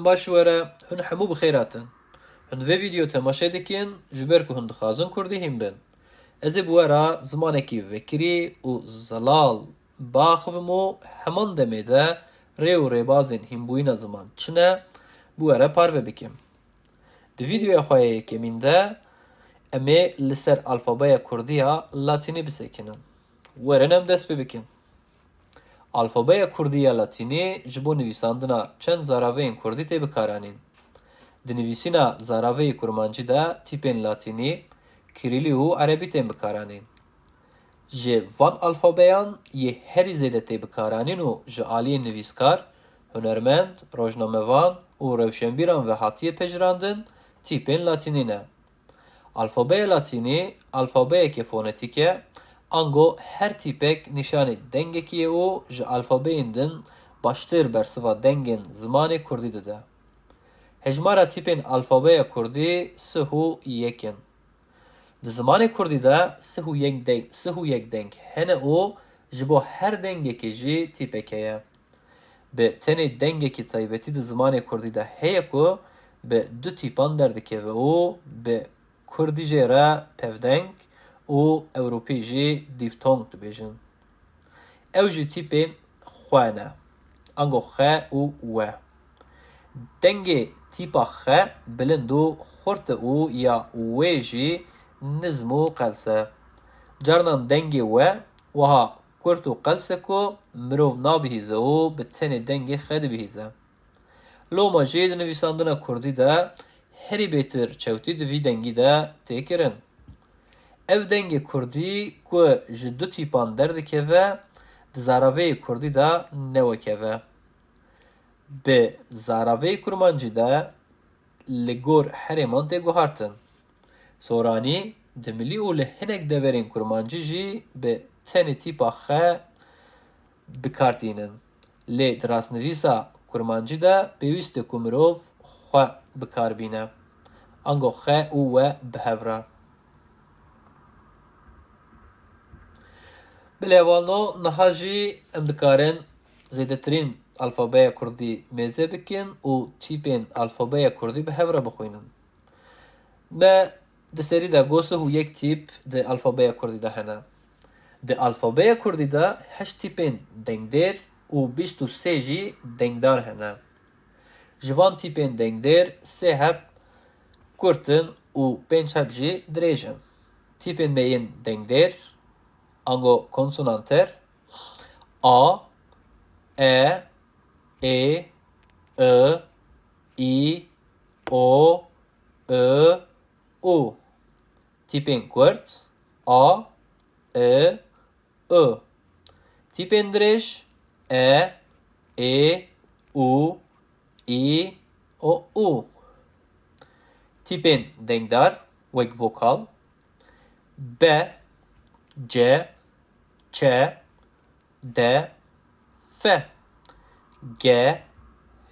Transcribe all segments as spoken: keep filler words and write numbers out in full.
Baş were, hûn hemû bi xêr hatin. Hûn vê vîdeo temaşe dikin, ji ber ku hûn dixwazin kurdî hîn bin. Ez ê bi we re zimanekî vekirî û zelal biaxivim û heman demê de rê û rêbazên hînbûyîna ziman çi ne, bi we re parve bikim. Di vîdeoya xwe ya yekemîn de em ê li ser alfabeya kurdî ya latînî bisekinin. Werin em dest pê bikin. Alfabeya kurdî ya latînî ji bo nivîsandina çend zaraveyên kurdî tê bikaranîn. Di nivîsîna zaraveyê kurmancî de tîpên latînî, kirîlî û erebî tên bikaranîn. Ji van alfabeyan yê herî zêde tê bikaranîn û ji aliyê nivîskar, hunermend, rojnamevan û rewşenbîran ve hatiye pejirandin, tîpên latînî ne. Alfabeya latînî alfabeyeke fonetîk e, ango her tîpek nîşanê dengekî ye û ji alfabeyên din baştir bersiva dengên zimanê kurdî dide. Hejmara tîpên alfabeya kurdî sih û yek in. Di zimanê kurdî de sih û yek deng, sih û yek deng hene û ji bo her dengekê jî tîpek heye. Bi tenê dengekî taybetî di zimanê kurdî de heye ku bi du tîpan derdikeve û bi kurdî jê re pevdeng û ewropî jî dîftong dibêjin. Ew jî tîpên xwe ne. Ango xe û we. Dengê tîpa xe bilind û xurt e û ya wê jî nizm û qels e. Carnan dengê we wiha kurt û qels e ku mirov nabihîze û bi tenê dengê xe dibihîze. Loma jî di nivîsandina kurdî de herî bêtir çewtî di vî dengî de tê kirin. Ev dengê kurdî ku ji du tîpan derdikeve, di zaraveyê kurdî de ne wek ev e. Bi zaraveyê kurmancî de li gor herêman tê guhartin. Soranî, dimilî û li hinek deverên kurmancî jî bi tenê tîpa xe bi kar tînin. Lê di rastnivîsa kurmancî de pêwîst e ku mirov xwe bi kar bîne. Ango xe û we bi hev re. Bilê hevalno, niha jî em dikarin zêdetirîn alfabeya kurdî mêze bikin û tîpên alfabeya kurdî bi hev re bixwînin. Me di serî de got sih û yek tîp di alfabeya kurdî de hene. Di alfabeya kurdî de heşt tîpên dengdêr û bîst û sê jî dengdar hene. Ji van tîpên dengdêr sê heb kurt in û pênc heb jî dirêj in. Tîpên me yên dengdêr, ango konsonanter, a, e, ê, i, î, o, i, u. Tîpên kurt, a, i, u. Tîpên dirêj, e, ê, u, î, o, u. Tîpên dengdar, wek vokal, be, ce, çe, de, fe, ge,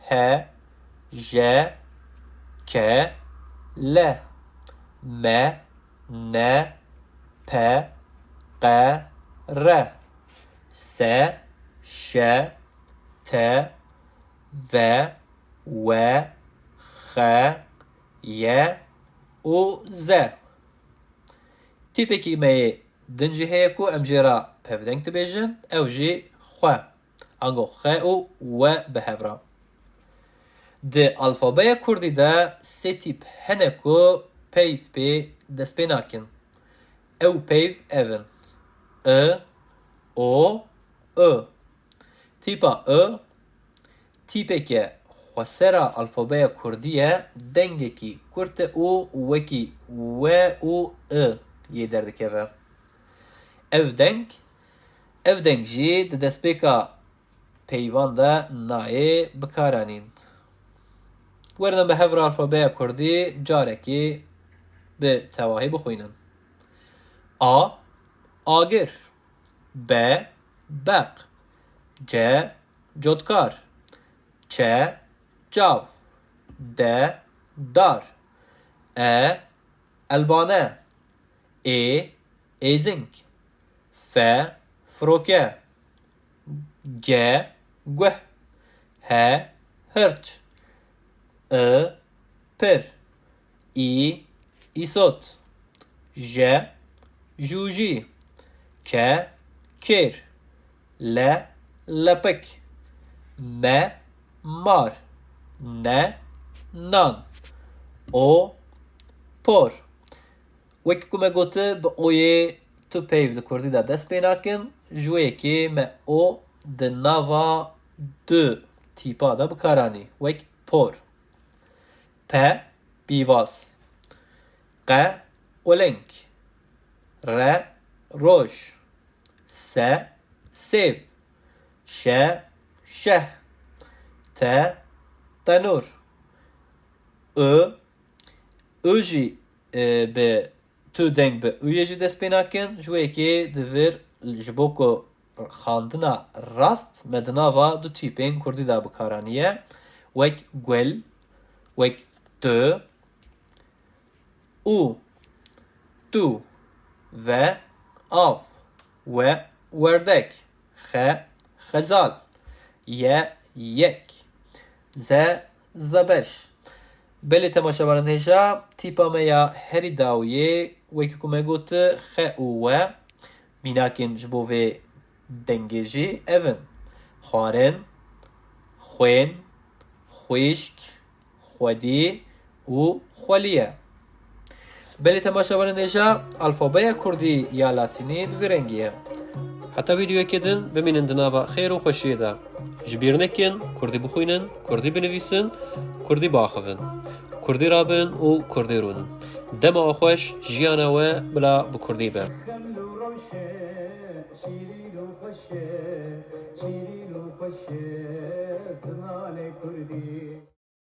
he, je, ke, le, me, ne, pe, qe, re, se, şe, te, ve, we, xe, ye û ze. Tîpekî me yê din jî heye ku em jê re pevdeng dibêjin, ew jî xwe. Ango xe û we bi hev re. Di alfabeya kurdî de sê tîp hene ku peyv pê dest pê nakin. Ew peyv ev in: i, o, i. Tîpa i, tîpeke xwesera alfabeya kurdî ye, dengekî kurt e û wekî we û i yê derdikeve. Ev deng, ev deng jî di destpêka peyvan de nayê bikaranîn. Werin em bi hev re alfabeya kurdî carekê bi tevahî bixwînin. A, agir. Be, beq. Ce, cotkar. Çe, çav. De, dar. E, elbane. Ê, êzing. Fe, firoke. Ge, guh. He, hirç. I, pir. Î, îsot. Je, jûjî. Ke, kêr. Le, lepik. Me, mar. Ne, nan. O, por. Wek ku me gote, bi oyê tu peyv di kurdî de dest pê nakin, ji wê yekê me o di nava du tîpa de bi kar anî, wek por. Pe, pîvaz. Qe, quling. Re, roj. Se, sêv. Şe, şeh. Te, tenûr. U, u jî, e, bi tu deng bi uyê jî dest pê nakin. Ji wê yekê di vir ji bo ku xandina rast me di nava du tîpên kurdî de bi kar aniye. Wek gul, wek tu, û, tu, ve, av, we, werdek, xe, xezal, ye, yek, ze, zebeş. Belê temaşevanên hêja, tîpa me ya herî dawiyê, wekî ku me got, xe û we, mînakên ji bo vê dengê jî ev in: xwarin, xwên, xwişk, xwedî û xweliye. Belê temaşevanên hêja, alfabeya kurdî ya latînî bi vî rengî ye. Heta vîdeoyekê din bimînin di nava xêr û xweşiyê de. Ji bîr nekin, kurdî bixwînin, kurdî binivîsin, kurdî biaxivin. Kurdî rabin û kurdî rûnin. Dema we xweş, jiyana we bila bi kurdî be. Xeml û rewşe, şîrîn û xweş e, şîrîn û xweş e, zimanê kurdî.